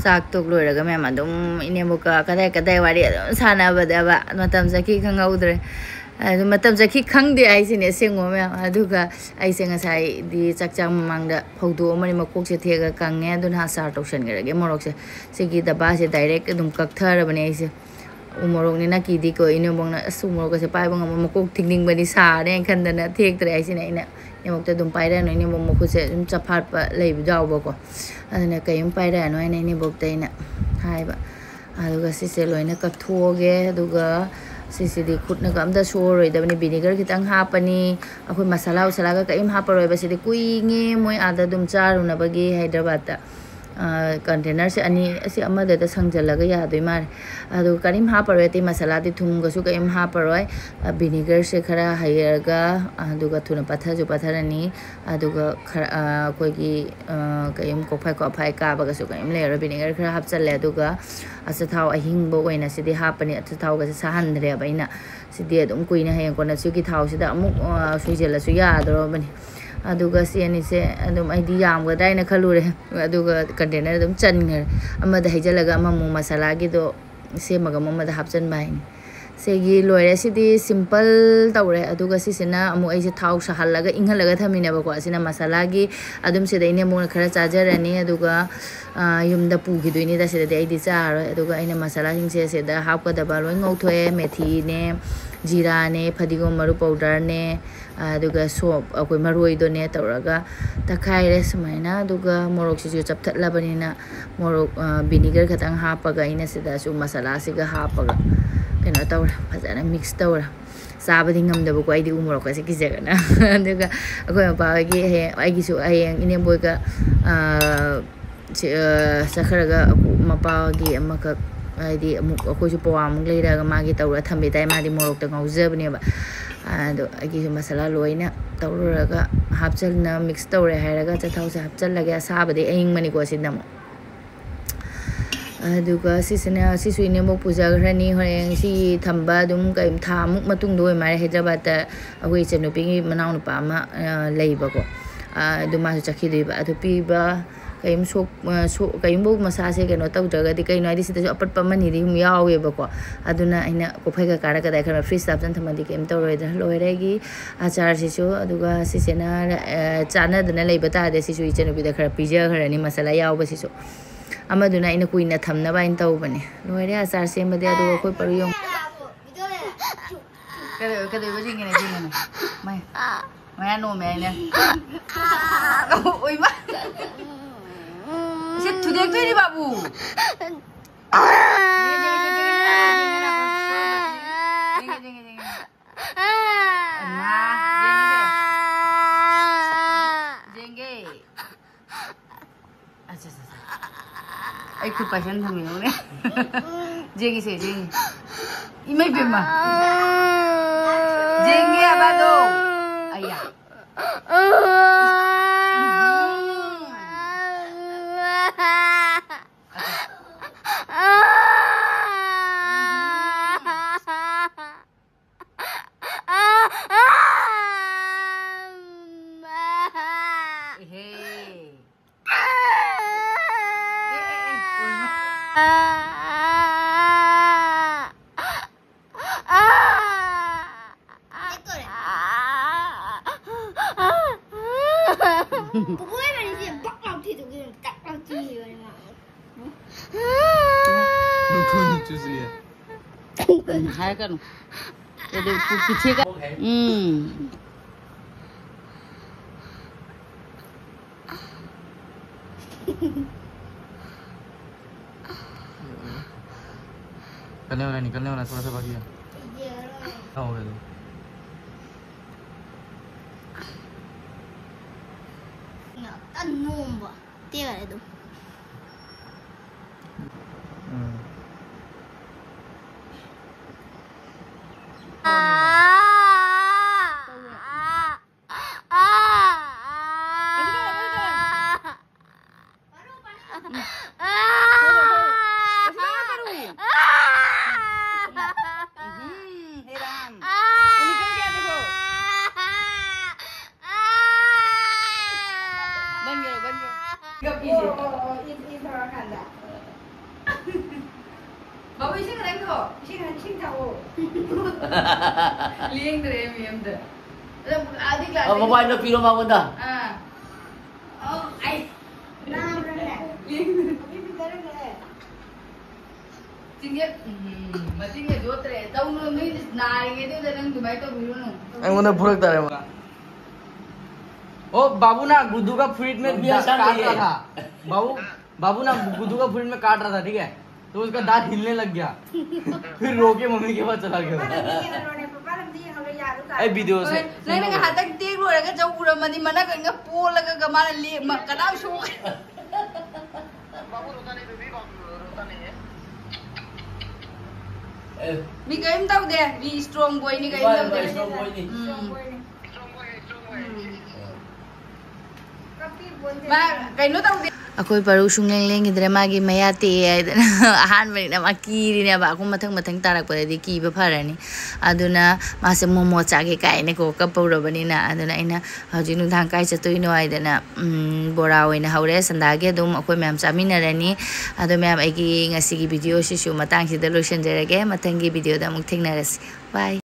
ꯆꯥꯛ ꯇꯣꯛ ꯂꯣꯏꯔꯒ ꯃꯌꯥꯝ ꯑꯗꯨꯝ ꯏꯅꯦꯝꯕꯣꯛꯀ ꯀꯗꯥꯏ ꯀꯗꯥꯏ ꯋꯥꯔꯤ ꯑꯗꯨꯝ ꯁꯥꯟꯅꯕꯗꯕ ꯃꯇꯝ ꯆꯠꯈꯤ ꯈꯪꯍꯧꯗ꯭ꯔꯦ꯫ ꯑꯗꯨ ꯃꯇꯝ ꯆꯠꯈꯤ ꯈꯪꯗꯦ ꯍꯥꯏꯁꯤꯅꯦ ꯑꯁꯦꯡꯕ ꯃꯌꯥꯝ꯫ ꯑꯗꯨꯒ ꯑꯩꯁꯦ ꯉꯁꯥꯏꯗꯤ ꯆꯥꯛ ꯆꯥ ꯃꯃꯥꯡꯗ ꯐꯧꯗꯣꯛꯑꯝꯕꯅꯤ, ꯃꯀꯣꯛꯁꯦ ꯊꯦꯛꯑꯒ ꯀꯪꯉꯦ꯫ ꯑꯗꯨꯅ ꯑꯆꯥꯔ ꯇꯧꯁꯟꯈ꯭ꯔꯒꯦ ꯃꯣꯔꯣꯛꯁꯦ꯫ ꯁꯤꯒꯤ ꯗꯕꯥꯁꯦ ꯗꯥꯏꯔꯦꯛ ꯑꯗꯨꯝ ꯀꯛꯊꯔꯕꯅꯦ ꯑꯩꯁꯦ꯫ ꯎ ꯃꯣꯔꯣꯛꯅꯤꯅ ꯀꯤꯗꯤꯀꯣ ꯏꯅꯦꯝꯕꯣꯛꯅ, "ꯑꯁ, ꯎ ꯃꯣꯔꯣꯛꯀꯁꯦ ꯄꯥꯏꯕ ꯉꯝꯃꯣꯏ, ꯃꯀꯣꯛ ꯊꯤꯡꯅꯤꯡꯕꯅꯤ ꯁꯥꯔꯦꯅ ꯈꯟꯗꯅ ꯊꯦꯛꯇ꯭ꯔꯦ" ꯍꯥꯏꯁꯤꯅ ꯑꯩꯅ ꯏꯅꯦꯝꯕꯣꯛꯇ ꯑꯗꯨꯝ ꯄꯥꯏꯔꯛꯑꯅꯨ, ꯏꯅꯦꯝꯕꯣꯛ ꯃꯈꯨꯠꯁꯦ ꯑꯗꯨꯝ ꯆꯐꯥꯠꯄ ꯂꯩꯕ ꯌꯥꯎꯕꯀꯣ꯫ ꯑꯗꯨꯅ ꯀꯩꯝ ꯄꯥꯏꯔꯛꯑꯅꯨ ꯍꯥꯏꯅ ꯏꯅꯦꯝꯕꯣꯛꯇ ꯑꯩꯅ ꯍꯥꯏꯕ꯫ ꯑꯗꯨꯒ ꯁꯤꯁꯦ ꯂꯣꯏꯅ ꯀꯛꯊꯣꯛꯑꯒꯦ꯫ ꯑꯗꯨꯒ ꯁꯤꯁꯤꯗꯤ ꯈꯨꯠꯅꯒ ꯑꯝꯇ ꯁꯣꯛꯑꯔꯣꯏꯗꯕꯅꯤ꯫ ꯚꯤꯅꯤꯒꯔ ꯈꯤꯇꯪ ꯍꯥꯞꯄꯅꯤ꯫ ꯑꯩꯈꯣꯏ ꯃꯁꯥꯂꯥ ꯎꯁꯥꯂꯥꯒ ꯀꯔꯤꯝ ꯍꯥꯞꯄꯔꯣꯏꯕ꯫ ꯁꯤꯗꯤ ꯀꯨꯏꯉꯦ ꯃꯣꯏ ꯑꯥꯗ ꯑꯗꯨꯝ ꯆꯥꯔꯨꯅꯕꯒꯤ ꯍꯥꯏꯗ꯭ꯔꯕꯥꯠꯇ꯫ ꯑ, ꯀꯟꯇꯦꯅꯔꯁꯦ ꯑꯅꯤ, ꯑꯁꯤ ꯑꯃꯗꯗ ꯁꯪꯖꯜꯂꯒ ꯌꯥꯗꯣꯏ ꯃꯥꯜꯂꯦ꯫ ꯑꯗꯨ ꯀꯔꯤꯝ ꯍꯥꯞꯄꯔꯣꯏ, ꯑꯇꯩ ꯃꯁꯥꯂꯥꯗꯤ ꯊꯨꯝꯒꯁꯨ ꯀꯔꯤꯝ ꯍꯥꯞꯄꯔꯣꯏ꯫ ꯑ, ꯚꯤꯅꯤꯒꯔꯁꯦ ꯈꯔ ꯍꯩꯔꯒ, ꯑꯗꯨꯒ ꯊꯨꯅ ꯄꯠꯊꯁꯨ ꯄꯠꯊꯔꯅꯤ꯫ ꯑꯗꯨꯒ ꯈꯔ, ꯑ, ꯑꯩꯈꯣꯏꯒꯤ, ꯑ, ꯀꯔꯤꯝ ꯀꯣꯛꯐꯥꯏ ꯈꯣꯠꯐꯥꯏ ꯀꯥꯕꯒꯁꯨ ꯀꯔꯤꯝ ꯂꯩꯔꯔꯣꯏ꯫ ꯚꯤꯅꯤꯒꯔ ꯈꯔ ꯍꯥꯞꯆꯜꯂꯦ꯫ ꯑꯗꯨꯒ ꯑꯆꯥꯊꯥꯎ ꯑꯍꯤꯡꯕ ꯑꯣꯏꯅ ꯁꯤꯗꯤ ꯍꯥꯞꯄꯅꯤ꯫ ꯑꯆꯥꯊꯥꯎꯒꯁꯦ ꯁꯥꯍꯟꯗ꯭ꯔꯦꯕ ꯑꯩꯅ꯫ ꯁꯤꯗꯤ ꯑꯗꯨꯝ ꯀꯨꯏꯅ ꯍꯌꯦꯡ ꯀꯣꯟꯅ ꯁꯤꯒꯤ ꯊꯥꯎꯁꯤꯗ ꯑꯃꯨꯛ, ꯑ, ꯁꯣꯏꯖꯜꯂꯁꯨ ꯌꯥꯗꯧꯔꯕꯅꯤ꯫ ꯑꯗꯨꯒ ꯁꯤ ꯑꯅꯤꯁꯦ ꯑꯗꯨꯝ ꯑꯩꯗꯤ ꯌꯥꯝꯒꯗ꯭ꯔꯥ ꯍꯥꯏꯅ ꯈꯜꯂꯨꯔꯦ꯫ ꯑꯗꯨꯒ ꯀꯟꯇꯦꯅꯔ ꯑꯗꯨꯝ ꯆꯟꯈ꯭ꯔꯦ꯫ ꯑꯃꯗ ꯍꯩꯖꯤꯜꯂꯒ ꯑꯃꯃꯨꯛ ꯃꯁꯥꯂꯥꯒꯤꯗꯣ ꯁꯦꯝꯃꯒ ꯑꯃꯗ ꯍꯥꯞꯆꯤꯟꯕ ꯍꯥꯏꯅꯤ꯫ ꯁꯤꯒꯤ ꯂꯣꯏꯔꯦ꯫ ꯁꯤꯗꯤ ꯁꯤꯝꯄꯜ ꯇꯧꯔꯦ꯫ ꯑꯗꯨꯒ ꯁꯤꯁꯤꯅ ꯑꯃꯨꯛ ꯑꯩꯁꯦ ꯊꯥꯎ ꯁꯥꯍꯜꯂꯒ ꯏꯪꯍꯜꯂꯒ ꯊꯝꯃꯤꯅꯦꯕꯀꯣ꯫ ꯑꯁꯤꯅ ꯃꯁꯥꯂꯥꯒꯤ ꯑꯗꯨꯝ ꯁꯤꯗ ꯏꯅꯦꯝꯕꯣꯛꯅ ꯈꯔ ꯆꯥꯖꯔꯅꯤ꯫ ꯑꯗꯨꯒ, ꯑ, ꯌꯨꯝꯗ ꯄꯨꯈꯤꯗꯣꯏꯅꯤꯗ꯫ ꯁꯤꯗꯗꯤ ꯑꯩꯗꯤ ꯆꯥꯔꯔꯣꯏ꯫ ꯑꯗꯨꯒ ꯑꯩꯅ ꯃꯁꯥꯂꯥꯁꯤꯡꯁꯦ ꯁꯤꯗ ꯍꯥꯞꯀꯗꯕ ꯂꯣꯏ ꯉꯧꯊꯣꯛꯑꯦ꯫ ꯃꯦꯊꯤꯅꯦ, ꯖꯤꯔꯥꯅꯦ, ꯐꯗꯤꯒꯣꯝ ꯃꯔꯨ ꯄꯥꯎꯗꯔꯅꯦ, ꯑꯗꯨꯒ ꯁꯣꯞ ꯑꯩꯈꯣꯏ ꯃꯔꯣꯏꯗꯣꯅꯦ ꯇꯧꯔꯒ ꯇꯛꯈꯥꯏꯔꯦ ꯁꯨꯃꯥꯏꯅ꯫ ꯑꯗꯨꯒ ꯃꯣꯔꯣꯛꯁꯤꯁꯨ ꯆꯞꯊꯠꯂꯕꯅꯤꯅ ꯃꯣꯔꯣꯛ, ꯑ, ꯚꯤꯅꯤꯒꯔ ꯈꯛꯇꯪ ꯍꯥꯞꯄꯒ ꯑꯩꯅ ꯁꯤꯗꯁꯨ ꯃꯁꯥꯂꯥꯁꯤꯒ ꯍꯥꯞꯄꯒ ꯀꯩꯅꯣ ꯇꯧꯔꯦ, ꯐꯖꯅ ꯃꯤꯛꯁ ꯇꯧꯔꯦ꯫ ꯆꯥꯕꯗꯤ ꯉꯝꯗꯕꯀꯣ, ꯑꯩꯗꯤ ꯎ ꯃꯣꯔꯣꯛꯀꯁꯦ ꯀꯤꯖꯒꯅ꯫ ꯑꯗꯨꯒ ꯑꯩꯈꯣꯏ ꯃꯄꯥ ꯍꯣꯏꯒꯤ ꯍꯌꯦꯡ, ꯑꯩꯒꯤꯁꯨ ꯍꯌꯦꯡ ꯏꯅꯦꯝꯕꯣꯏꯒ, ꯑ, ꯁꯤ, ꯑ, ꯆꯠꯈ꯭ꯔꯒ ꯑꯀꯨ-, ꯃꯄꯥꯒꯤ ꯑꯃꯈꯛ, ꯍꯥꯏꯗꯤ ꯑꯃꯨꯛ ꯑꯩꯈꯣꯏꯁꯨ ꯄꯋꯥꯃꯨꯛ ꯂꯩꯔꯒ ꯃꯥꯒꯤ ꯇꯧꯔꯒ ꯊꯝꯕꯤ ꯇꯥꯏ꯫ ꯃꯥꯗꯤ ꯃꯣꯔꯣꯛꯇ ꯉꯥꯎꯖꯕꯅꯦꯕ꯫ ꯑꯗꯣ ꯑꯩꯒꯤꯁꯨ ꯃꯁꯥꯂꯥ ꯂꯣꯏꯅ ꯇꯧꯔꯨꯔꯒ ꯍꯥꯞꯆꯤꯟꯅ ꯃꯤꯛꯁ ꯇꯧꯔꯦ ꯍꯥꯏꯔꯒ ꯆꯥꯊꯥꯎꯁꯦ ꯍꯥꯞꯆꯤꯜꯂꯒꯦ꯫ ꯑꯁꯥꯕꯗꯤ ꯑꯌꯤꯡꯕꯅꯤꯀꯣ ꯁꯤꯅ ꯑꯃꯨꯛ꯫ ꯑꯗꯨꯒ ꯁꯤꯁꯤꯅ, ꯁꯤꯁꯨ ꯏꯅꯦꯝꯕꯣꯛ ꯄꯨꯖꯈ꯭ꯔꯅꯤ꯫ ꯍꯣꯔꯦꯟ ꯁꯤ ꯊꯝꯕ ꯑꯗꯨꯝ ꯀꯩ-, ꯊꯥ ꯑꯃꯨꯛ ꯃꯇꯨꯡꯗ ꯑꯣꯏ ꯃꯥꯜꯂꯦ, ꯍꯥꯏꯗ꯭ꯔꯕꯥꯠꯇ ꯑꯩꯈꯣꯏ ꯏꯆꯟꯅꯨꯄꯤꯒꯤ ꯃꯅꯥꯎꯅꯨꯄꯥ ꯑꯃ, ꯑ, ꯂꯩꯕꯀꯣ꯫ ꯑ, ꯑꯗꯨ ꯃꯥꯁꯨ ꯆꯠꯈꯤꯗꯣꯏꯕ꯫ ꯑꯗꯨ ꯄꯤꯕ ꯀꯩꯝ ꯁꯣꯛ-, ꯑ, ꯁꯣꯛ-, ꯀꯩꯒꯨꯝꯕ ꯃꯁꯥꯁꯦ ꯀꯩꯅꯣ ꯇꯧꯗ꯭ꯔꯒꯗꯤ, ꯀꯩꯅꯣ ꯍꯥꯏꯗꯤ ꯁꯤꯗꯁꯨ ꯑꯄꯠꯄ ꯑꯃꯅꯤꯗꯤ ꯑꯗꯨꯝ ꯌꯥꯎꯋꯦꯕꯀꯣ꯫ ꯑꯗꯨꯅ ꯑꯩꯅ ꯀꯣꯐꯩꯒ ꯀꯥꯔꯛꯀꯗꯥꯏ ꯈꯟꯕ, ꯐ꯭ꯔꯤꯖꯇ ꯍꯥꯞꯆꯤꯟ ꯊꯝꯃꯗꯤ ꯀꯩꯝ ꯇꯧꯔꯣꯏꯗ꯭ꯔꯥ꯫ ꯂꯣꯏꯔꯦ ꯑꯩꯒꯤ ꯑꯆꯥꯔꯁꯤꯁꯨ꯫ ꯑꯗꯨꯒ ꯁꯤꯁꯤꯅ, ꯑ, ꯆꯥꯟꯅꯗꯅ ꯂꯩꯕ ꯇꯥꯔꯗꯤ ꯁꯤꯁꯨ ꯏꯆꯟꯅꯨꯄꯤꯗ ꯈꯔ ꯄꯤꯖꯈ꯭ꯔꯅꯤ, ꯃꯁꯥꯂꯥ ꯌꯥꯎꯕꯁꯤꯁꯨ꯫ ꯑꯃꯗꯨꯅ ꯑꯩꯅ ꯀꯨꯏꯅ ꯊꯝꯅꯕ ꯍꯥꯏꯅ ꯇꯧꯕꯅꯦ꯫ ꯂꯣꯏꯔꯦ ꯑꯆꯥꯔ ꯁꯦꯝꯕꯗꯤ꯫ ꯑꯗꯨꯒ ꯑꯩꯈꯣꯏ ꯄꯔꯨ ꯌꯦꯡꯉꯨ꯫ ꯀꯩꯗꯧ-, ꯀꯩꯗꯧꯕ ꯌꯦꯡꯒꯦꯅꯦ, ꯌꯦꯡꯒꯦꯅꯦ꯫ ꯃꯩ꯫ ꯃꯌꯥ ꯅꯣꯝꯃꯦ ꯍꯥꯏꯅꯦ꯫ ꯑꯣꯏꯃ꯫ ꯁꯤ ꯊꯨꯗꯦꯛꯇꯣꯏꯅꯤ ꯕꯥꯕꯨ꯫ ꯌꯦꯡꯒꯦ, ꯌꯦꯡꯒꯦ, ꯌꯦꯡꯒꯦ, ꯌꯦꯡꯒꯦ, ꯌꯦꯡꯒꯦ, ꯌꯦꯡꯒꯦ, ꯌꯦꯡꯒꯦ꯫ ꯑꯩꯃꯥ, ꯌꯦꯡꯒꯦ꯫ ꯌꯦꯡꯒꯦ꯫ ꯑꯠꯆꯥ, ꯑꯠꯆꯥ, ꯑꯠꯆꯥ꯫ ꯑꯩ ꯈꯨꯠ ꯄꯥꯏꯁꯟ ꯊꯝꯃꯤꯅꯦ꯫ ꯌꯦꯡꯒꯦꯁꯦ, ꯌꯦꯡꯒꯦ꯫ ꯏꯃꯩ ꯄꯦꯝꯃ꯫ ꯌꯦꯡꯒꯦ ꯍꯥꯏꯕ ꯑꯗꯣ꯫ ꯑꯌꯥ꯫ ꯄꯨꯄꯨ ꯏꯕꯥꯅꯤꯁꯦ ꯕꯛ ꯂꯥꯎ ꯊꯤꯗꯣꯛꯈꯤꯗꯣꯏꯅꯦ, ꯇꯛ ꯂꯥꯎ ꯊꯤꯈꯤꯕꯅꯦ ꯃꯥ꯫ ꯅꯨꯡꯊꯨ ꯅꯨꯡꯊꯨꯁꯤꯅꯦ꯫ ꯍꯥꯏꯔꯛꯀꯅꯨ꯫ ꯑꯗꯨ ꯄꯨ-, ꯄꯨꯊꯦꯛꯀ-, ꯎꯝ꯫ निकलने वाला है, निकलने वाला है, थोड़ा सा बाकी है। हाँ, हो गया तो। ꯌꯥꯝ ꯀꯟꯅ ꯅꯣꯝꯕ꯫ ꯇꯦꯛꯈꯔꯦ ꯑꯗꯨꯝ꯫ ꯎꯝ꯫ ꯑꯥ꯫ ꯑꯥ꯫ ꯑꯥ꯫ ꯀꯩꯁꯨ ꯇꯧꯔꯣꯏ, ꯀꯩꯁꯨ ꯇꯧꯔꯣꯏ꯫ ꯎꯝ, हे राम। ये निकल गया, देखो। बंद करो, बंद करो। गप कीजिए। ओ, ओ, ओ, इस, इस थोड़ा खांदा। बाबू, इसे करेंगे हो? इसे करेंगे, इसे जाओ। ꯂꯦꯡꯗ꯭ꯔꯦ, ꯃꯦꯝꯗ꯫ ꯑꯗꯣ, ꯑꯥꯗꯤ class अब मोबाइल में पी लो, माँ बंदा। ꯑꯥ꯫ ꯑꯣ, ꯑꯩ꯫ ꯂꯦꯡꯗ꯭ꯔꯦ꯫ ꯆꯤꯡꯖꯦ, ꯎꯝ, ꯃꯆꯤꯟꯒ ꯌꯣꯠꯇ꯭ꯔꯦ꯫ ꯇꯧꯅꯨ, ꯅꯣꯏ ꯅꯥꯔꯤꯉꯩꯗꯨꯗ ꯅꯪ ꯑꯗꯨꯃꯥꯏꯅ ꯇꯧꯕꯤꯔꯨꯅꯨ꯫ ꯑꯩꯉꯣꯟꯗ ꯐꯨꯔꯛ ꯇꯥꯔꯦ ꯃꯥ꯫ ओ बाबू ना गुड्डू का फुरीट में भी ऐसा काट नहीं रहा है। था। बाबू, बाबू ना गुड्डू का फुरीट में काट रहा था, ठीक है? तो उसका दांत हिलने लग गया। फिर रो के मम्मी के पास चला गया। ꯑꯩ video ꯁꯦ ꯍꯣꯏ, ꯅꯪꯅ ꯉꯥꯏꯍꯥꯛꯇꯪ ꯇꯦꯛ ꯂꯣꯏꯔꯒ ꯖꯧ ꯎꯔꯝꯃꯗꯤ ꯃꯅꯥꯀꯟꯒ ꯄꯣꯜꯂꯒ ꯃꯥꯅ ꯂꯦ-, ꯃ-, ꯀꯅꯥꯝ ꯁꯣꯛ-, बाबू रोता नहीं, बेबी, बाबू रोता नहीं है। ए, ꯃꯤ ꯀꯔꯤꯝ ꯇꯧꯗꯦ, ꯃꯤ strong boy ꯅꯤ, ꯀꯔꯤꯝ ꯏꯃꯥ, ꯇꯧꯗꯦ꯫ ꯏꯃꯥ, strong boy ꯅꯤ꯫ ꯎꯝ꯫ Strong boy है, strong boy है। ꯎꯝ꯫ ꯃꯥ ꯀꯩꯅꯣ ꯇꯧꯗꯦ꯫ ꯑꯩꯈꯣꯏ ꯄꯔꯨ ꯁꯨꯡꯂꯦꯡ ꯂꯦꯡꯈꯤꯗ꯭ꯔꯦ, ꯃꯥꯒꯤ ꯃꯌꯥ ꯇꯦꯛꯑꯦ ꯍꯥꯏꯗꯅ꯫ ꯑꯍꯥꯟꯕꯅꯤꯅ ꯃꯥ ꯀꯤꯔꯤꯅꯦꯕ, ꯑꯩꯈꯣꯏ ꯃꯊꯪ ꯃꯊꯪ ꯇꯥꯔꯛꯄꯗꯗꯤ ꯀꯤꯕ ꯐꯔꯅꯤ꯫ ꯑꯗꯨꯅ ꯃꯥꯁꯦ ꯃꯣꯃꯣ ꯆꯥꯒꯦ ꯀꯥꯏꯅꯀꯣ ꯀꯞꯄ ꯍꯧꯔꯕꯅꯤꯅ꯫ ꯑꯗꯨꯅ ꯑꯩꯅ ꯍꯧꯖꯤꯛ ꯅꯨꯡꯗꯥꯡ ꯀꯥꯏ ꯆꯠꯇꯣꯏꯅꯣ ꯍꯥꯏꯗꯅ, ꯎꯝ, ꯕꯣꯔꯥ ꯑꯣꯏꯅ ꯍꯧꯔꯦ, ꯁꯟꯗꯥꯒꯤ ꯑꯗꯨꯝ ꯑꯩꯈꯣꯏ ꯃꯌꯥꯝ ꯆꯥꯃꯤꯟꯅꯔꯅꯤ꯫ ꯑꯗꯣ ꯃꯌꯥꯝ, ꯑꯩꯒꯤ ꯉꯁꯤꯒꯤ video ꯁꯤꯁꯨ ꯃꯇꯥꯡꯁꯤꯗ ꯂꯣꯏꯁꯤꯟꯖꯔꯒꯦ, ꯃꯊꯪꯒꯤ video ꯗ ꯑꯃꯨꯛ ꯊꯦꯡꯅꯔꯁꯤ꯫ Bye꯫